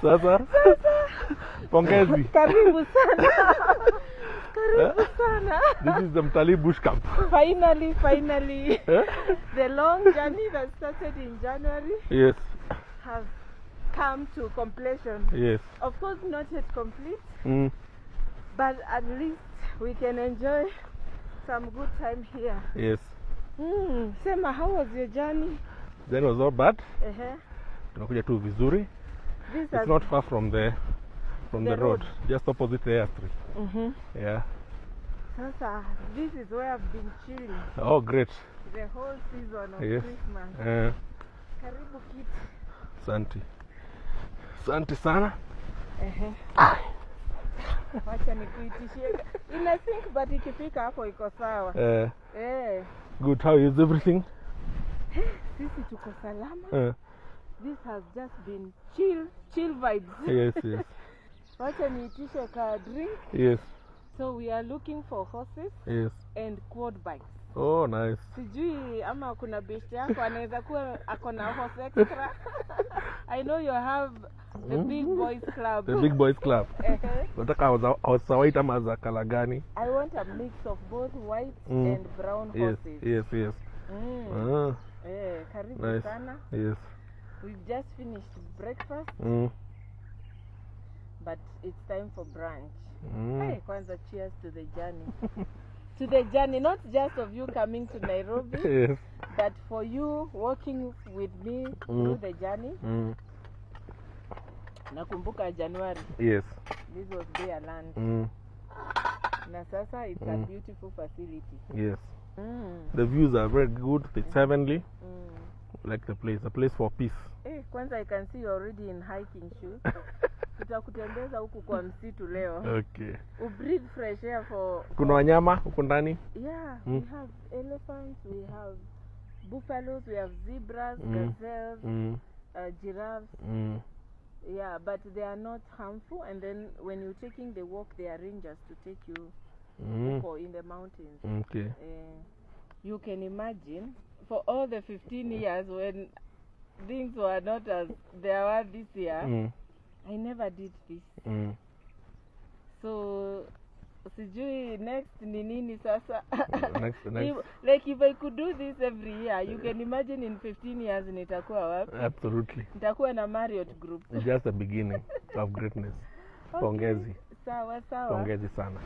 Sasa pongezi. Karibu sana. Karibu sana. This is the Mtalii Bush Camp. Finally. The long journey that started in January Yes. has come to completion. Yes. Of course, not yet complete, Mm. but at least we can enjoy some good time here. Yes. Sema, how was your journey? That was not bad. Uh-huh. Tunakuja tu vizuri. This It's not far from the road. Just opposite the airstrip. Yeah. Sasa, this is where I've been chilling Oh, great. the whole season of Yes. Christmas. Karibu kiti. Asante sana. Wacha nikuitishie. Ina sync but ikifika hapo iko sawa. Good. How is everything? Sisi tuko salama. This has just been chill vibes. Yes. Wacha niitishe ka drink. Yes. So we are looking for horses and quad bikes. Oh, nice. Sijui ama kuna best yako anaweza kuwa akona horse extra. I know you have the Big Boys Club. The Big Boys Club. Unataka horse white ama za kala gani? I want a mix of both white and brown horses. Yes. Karibu Nice. sana. Yes. We've just finished breakfast, but it's time for brunch. Hey, kwanza cheers to the journey. To the journey, not just of you coming to Nairobi, Yes. but for you walking with me through the journey. Nakumbuka January. Yes. This was their land. Na sasa it's a beautiful facility. Yes. The views are very good. It's heavenly. Like the place. A place for peace. Kwanza I can see you're already in hiking shoes. Tutakutembeza huku kwa msitu leo. Okay. Breathe fresh air for... Kuna wanyama huko ndani? Yeah, we have elephants, we have buffaloes, we have zebras, gazelles, giraffes. Yeah, but they are not harmful. And then when you're taking the walk, they are rangers to take you in the mountains. Okay. You can imagine, for all the 15 years when things were not as they are this year, I never did this. So, sijui next ni nini sasa. Next. Like if I could do this every year, you can imagine in 15 years nitakuwa wapi? Absolutely. Nitakuwa na Marriott Group. It's just the beginning of greatness. Okay. Pongezi. Sawa. Pongezi sana.